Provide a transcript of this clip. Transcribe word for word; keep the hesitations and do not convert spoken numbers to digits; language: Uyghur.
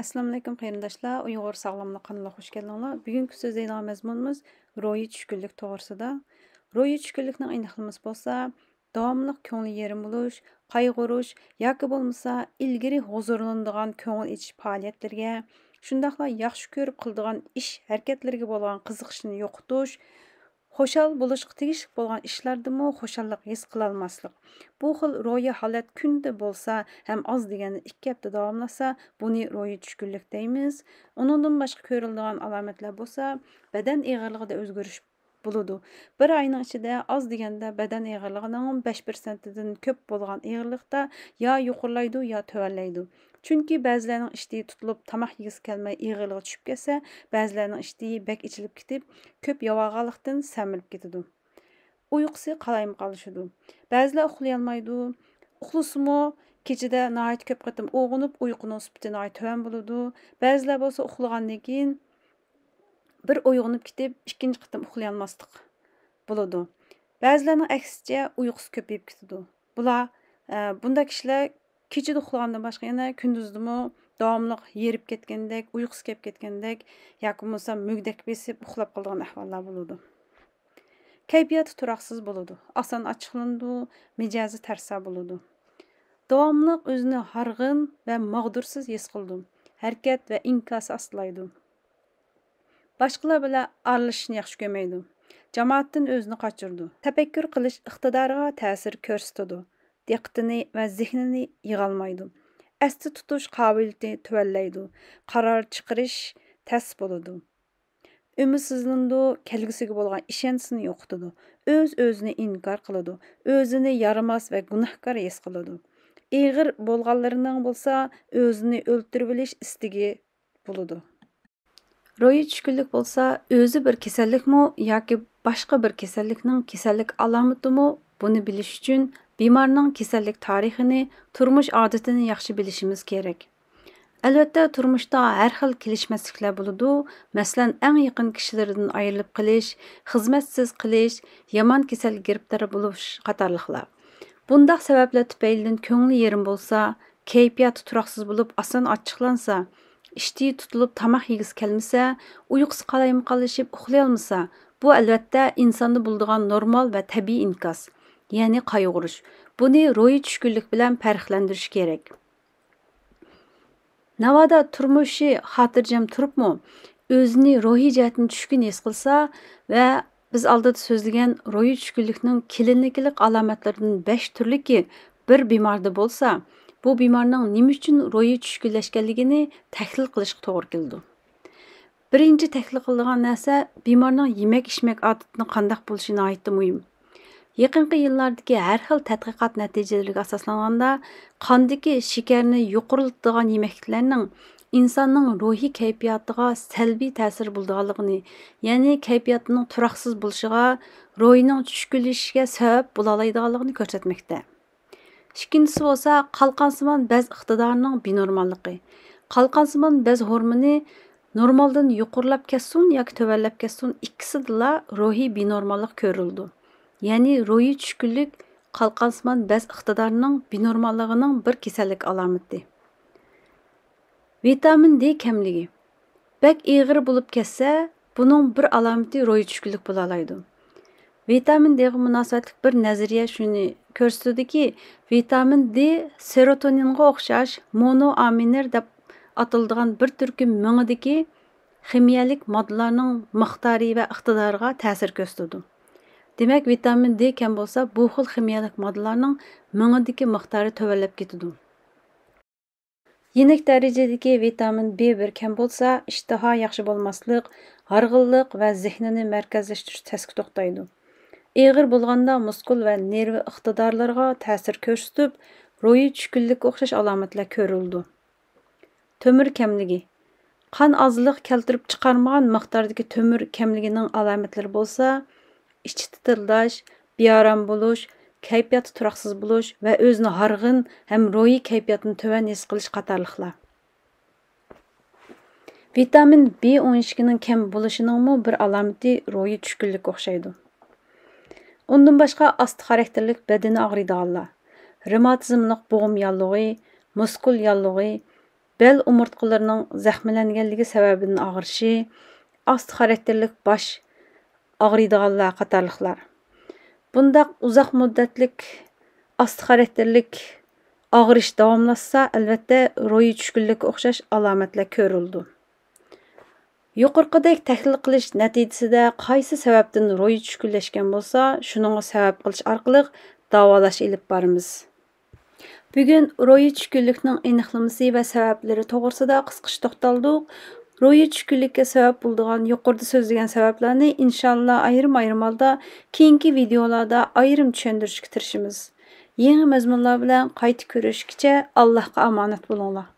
ئەسسالامۇئەلەيكۇم قېرىنداشلار، ئۇيغۇر ساغلاملىق قانىلىغا خۇش كەلدىڭلار. بۈگۈنكى سۆزلەيدىغان مەزمۇنىمىز روھىي چۈشكۈنلۈك توغرىسىدا. روھىي چۈشكۈنلۈكنىڭ ئېنىقلىمىسى بولسا، داۋاملىق كۆڭلى يېرىم بولۇش، قايغۇرۇش ياكى بولمىسا ئىلگىرى ھۇزۇرلىنىدىغان كۆڭۈل ئېچىش پائالىيەتلىرىگە، شۇنداقلا ياخشى كۆرۈپ قىلىدىغان ئىش، ھەرىكەتلىرىگە بولغان قىزىقىشنى يوقىتىش، خۇشال بولۇشقا تېگىشلىك بولغان ئىشلاردىمۇ خۇشاللىق ھېس قىلالماسلىق. بۇ خىل روھىي ھالەت كۈندە بولسا ھەم ئاز دېگەندە ئىككى ھەپتە داۋاملاشسا، بۇنى روھىي چۈشكۈنلۈك دەيمىز. ئۇنىڭدىن باشقا كۆرۈلىدىغان ئالامەتلەر بولسا، بەدەن ئېغىرلىقىدا ئۆزگىرىش بولىدۇ. بىر ئاينىڭ ئىچىدە ئاز دېگەندە بەدەن ئېغىرلىقىنىڭ بەش پىرسەنتىدىن كۆپ بولغان ئېغىرلىقتا يا يۇقىرىلايدۇ، يا تۆۋەنلەيدۇ. چۈنكى بەزىلەرنىڭ ئىشتىيى تۇتۇلۇپ، تاماق يېگۈسى كەلمەي ئېغىرلىقى چۈشۈپ كەتسە، بەزىلەرنىڭ ئىشتىيى بەك ئېچىلىپ كېتىپ، كۆپ يەۋالغانلىقتىن سەمرىپ كېتىدۇ. ئۇيقۇسى قالايمىقانلىشىدۇ. بەزىلەر ئۇخلىيالمايدۇ. ئۇخلىسىمۇ، كېچىدە ناھايىتى كۆپ قېتىم ئويغىنىپ، ئۇيقۇنىڭ سۈپىتى ناھايىتى تۆۋەن بولىدۇ. بەزىلەر بولسا ئۇخلىغاندىن كېيىن بىر ئويغىنىپ كېتىپ، ئىككىنچى قېتىم ئۇخلىيالماسلىق بولىدۇ. بەزىلەرنىڭ ئەكسىچە ئۇيقۇسى كۆپىيىپ كېتىدۇ. بۇلار، ئە، بۇنداق كىشىلەر كېچىدە ئۇخلىغاندىن باشقا يەنە كۈندۈزدىمۇ داۋاملىق ھېرىپ كەتكەندەك، ئۇيقۇسى كېلىپ كەتكەندەك ياكى بولمىسا مۈگدەك بېسىپ ئۇخلاپ قالىدىغان ئەھۋاللار بولىدۇ. كەيپىياتى تۇراقسىز بولىدۇ، ئاسان ئاچچىقلىنىدۇ، مىجەزى تەرسا بولىدۇ. داۋاملىق ئۆزىنى ھارغىن ۋە ماغدۇرسىز ھېس قىلىدۇ، ھەرىكەت ۋە ئىنكاسى ئاستىلايدۇ. باشقىلار بىلەن ئارىلىشىشنى ياخشى كۆرمەيدۇ. جامائەتتىن ئۆزىنى قاچۇرىدۇ. تەپەككۇر قىلىش ئىقتىدارىغا تەسىر كۆرسىتىدۇ. دىققىتىنى ۋە زېھنىنى يىغالمايدۇ. ئەستە تۇتۇش قابىلىيىتى تۆۋەنلەيدۇ. قارار چىقىرىش تەس بولىدۇ. ئۈمىدسىزلىنىدۇ، كەلگۈسىگە بولغان ئىشەنچىسىنى يوقىتىدۇ. ئۆز-ئۆزىنى ئىنكار قىلىدۇ. ئۆزىنى يارىماس ۋە گۇناھكار ھېس قىلىدۇ. ئېغىر بولغانلىرىنىڭ بولسا ئۆزىنى ئۆلتۈرۈۋېلىش ئىستىكى بولىدۇ. روھىي چۈشكۈنلۈك بولسا ئۆزى بىر كېسەللىكمۇ ياكى باشقا بىر كېسەللىكنىڭ كېسەللىك ئالامىتىمۇ، بۇنى بىلىش ئۈچۈن بىمارنىڭ كېسەللىك تارىخىنى، تۇرمۇش ئادىتىنى ياخشى بىلىشىمىز كېرەك. ئەلۋەتتە، تۇرمۇشتا ھەر خىل كېلىشمەسلىكلەر بولىدۇ. مەسىلەن، ئەڭ يېقىن كىشىلىرىدىن ئايرىلىپ قېلىش، خىزمەتسىز قېلىش، يامان كېسەلگە گىرىپتار بولۇش قاتارلىقلار. بۇنداق سەۋەبلەر تۈپەيلىدىن كۆڭلى يېرىم بولسا، كەيپىياتى تۇراقسىز بولۇپ، ئاسان ئاچچىقلانسا، ئىشتىيى تۇتۇلۇپ تاماق يېگۈسى كەلمىسە، ئۇيقۇسى قالايمىقانلىشىپ ئۇخلىيالمىسا، بۇ ئەلۋەتتە ئىنساندا بولىدىغان نورمال ۋە تەبىئىي ئىنكاس، يەنى قايغۇرۇش. بۇنى روھىي چۈشكۈنلۈك بىلەن پەرقلەندۈرۈش كېرەك. ناۋادا تۇرمۇشى خاتىرجەم تۇرۇپمۇ، ئۆزىنى روھىي جەھەتتىن چۈشكۈن ھېس قىلسا ۋە بىز ئالدىدا سۆزلىگەن روھىي چۈشكۈنلۈكنىڭ كلىنىكىلىق ئالامەتلىرىدىن بەش تۈرلۈكى بىر بىماردا بولسا، بۇ بىمارنىڭ نېمە ئۈچۈن روھىي چۈشكۈنلەشكەنلىكىنى تەھلىل قىلىشقا توغرا كېلىدۇ. بىرىنچى تەھلىل قىلىدىغان نەرسە بىمارنىڭ يېمەك-ئىچمەك ئادىتىنىڭ قانداق بولۇشى ناھايىتى مۇھىم. يېقىنقى يىللاردىكى ھەر خىل تەتقىقات نەتىجىلىرىگە ئاساسلانغاندا، قاندىكى شېكەرنى يۇقىرىلىتىدىغان يېمەكلىكلەرنىڭ ئىنساننىڭ روھىي كەيپىياتىغا سەلبىي تەسىرى بولىدىغانلىقىنى، يەنى كەيپىياتنىڭ تۇراقسىز بولۇشىغا، روھىنىڭ چۈشكۈنلىشىشىگە سەۋەب بولالايدىغانلىقىنى كۆرسەتمەكتە. ئىككىنچىسى بولسا قالقانسىمان بەز ئىقتىدارىنىڭ بىنورماللىقى. قالقانسىمان بەز ھورمونى نورمالدىن يۇقىرىلاپ كەتسۇن ياكى تۆۋەنلەپ كەتسۇن، ئىككىسىدىلا روھىي بىنورماللىق كۆرۈلىدۇ. يەنى روھىي چۈشكۈنلۈك قالقانسىمان بەز ئىقتىدارىنىڭ بىنورماللىقىنىڭ بىر كېسەللىك ئالامىتى. ۋىتامىن دې كەملىكى. بەك ئېغىر بولۇپ كەتسە، بۇنىڭ بىر ئالامىتى روھىي چۈشكۈنلۈك بولالايدۇ. ۋىتامىن دېغا مۇناسىۋەتلىك بىر نەزەرىيە شۇنى كۆرسىتىدۇكى، ۋىتامىن دې سېروتونىنغا ئوخشاش مونوئامىنېر دەپ ئاتىلىدىغان بىر تۈركۈم مېڭىدىكى خىمىيەلىك ماددىلارنىڭ مىقدارى ۋە ئىقتىدارىغا تەسىر كۆرسىتىدۇ. دېمەك، ۋىتامىن دې كەم بولسا، بۇ خىل خىمىيەلىك ماددىلارنىڭ مېڭىدىكى مىقدارى تۆۋەنلەپ كېتىدۇ. يېنىك دەرىجىدىكى ۋىتامىن بې بىر كەم بولسا، ئىشتىھا ياخشى بولماسلىق، ھارغىنلىق ۋە زېھنىنى مەركەزلەشتۈرۈش تەسكە توختايدۇ. ئېغىر بولغاندا مۇسكۇل ۋە نېرۋا ئىقتىدارلىرىغا تەسىر كۆرسىتىپ، روھىي چۈشكۈنلۈككە ئوخشاش ئالامەتلەر كۆرۈلىدۇ. تۆمۈر كەملىكى. قان ئازلىق كەلتۈرۈپ چىقارمىغان مىقداردىكى تۆمۈر كەملىكىنىڭ ئالامەتلىرى بولسا، ئىچى تىتىلداش، بىئارام بولۇش، كەيپىياتى تۇراقسىز بولۇش ۋە ئۆزىنى ھارغىن ھەم روھىي كەيپىياتىنى تۆۋەن ھېس قىلىش قاتارلىقلار. ۋىتامىن بې ئون ئىككىنىڭ كەم بولۇشىنىڭمۇ بىر ئالامىتى روھىي چۈشكۈنلۈككە ئوخشايدۇ. ئۇندىن باشقا ئاستا خاراكتېرلىك بەدىنى ئاغرىيدىغانلار، رېماتىزملىق بوغۇم ياللۇغى، مۇسكۇل ياللۇغى، بەل ئومۇرتقىلىرىنىڭ زەخىملەنگەنلىكى سەۋەبىدىن ئاغرىشى، ئاستا خاراكتېرلىك باش ئاغرىيدىغانلار قاتارلىقلار. بۇنداق ئۇزاق مۇددەتلىك ئاستا خاراكتېرلىك ئاغرىش داۋاملاشسا، ئەلۋەتتە، روھىي چۈشكۈنلۈككە ئوخشاش ئالامەتلەر كۆرۈلىدۇ. يۇقىرىقىدەك تەھلىل قىلىش نەتىجىسىدە قايسى سەۋەبتىن روھىي چۈشكۈنلەشكەن بولسا، شۇنىڭغا سەۋەب قىلىش ئارقىلىق داۋالاش ئېلىپ بارىمىز. بۈگۈن روھىي چۈشكۈنلۈكنىڭ ئېنىقلىمىسى ۋە سەۋەبلىرى توغرىسىدا قىسقىچە توختالدۇق. روھىي چۈشكۈنلۈككە سەۋەب بولىدىغان يۇقىرىدا سۆزلىگەن سەۋەبلەرنى ئىنشاللا ئايرىم-ئايرىم ھالدا كېيىنكى ۋىدېئولاردا ئايرىم چۈشەندۈرۈشكە تىرىشىمىز. يېڭى مەزمۇنلار بىلەن قايتا كۆرۈشكىچە ئاللاھقا ئامانەت بولۇڭلار.